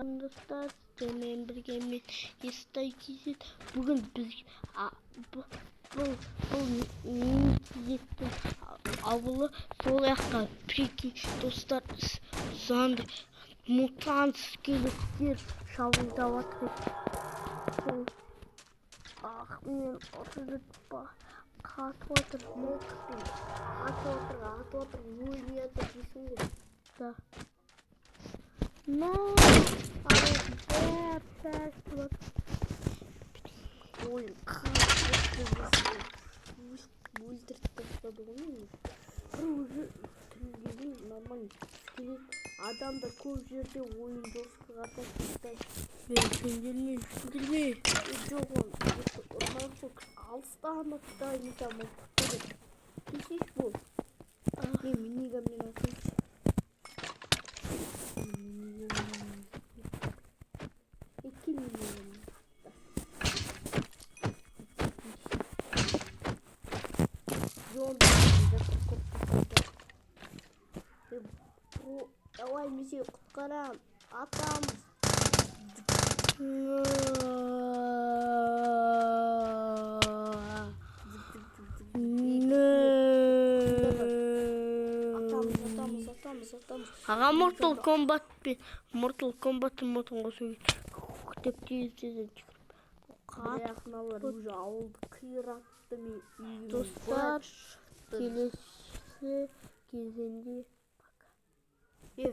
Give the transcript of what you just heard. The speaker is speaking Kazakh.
Ассалаумағалейкум, достар! Сіздермен бірге мен, Естай KZ. Бүгін біз бұл Мини ауылы, сол жаққа, прикинь, достар, зомби, мутант, скелеттер шабуылдап жатыр. Сол ах, мен ұрып қатып жатыр. Мылтықпен атып отыр, атып отыр, өлмей жатыр дейсің ғой. Да. На, бәрі бәрі. Ойын қатты, өлтіріп тастады ғой мені. Бір уже тірілгенде нормально скелет, адамдар көп жерде ойын жестко қатады. Сендерме, сендерме. Жоқ, оны ұрмай ақ қой, алыстан атты, не там мылтықты деп келсейші. Бол, мен миниганмен атайыншы, миниганмен. Е, кел, миниганмен. Зомби көп тастады. Е, бро, давай, мен сені құтқарамын, атамыз. Зік, зік, зік, зік. Атамыз, атамыз, атамыз, атамыз. Аға, Mortal Kombat пен Mortal Kombat'ın модын қосу деп тез тез жүгіріп. Бірақ мыналар уже ауылды қиратты, мен үйімнен Достар, шықты. Келесі кезеңде. Е.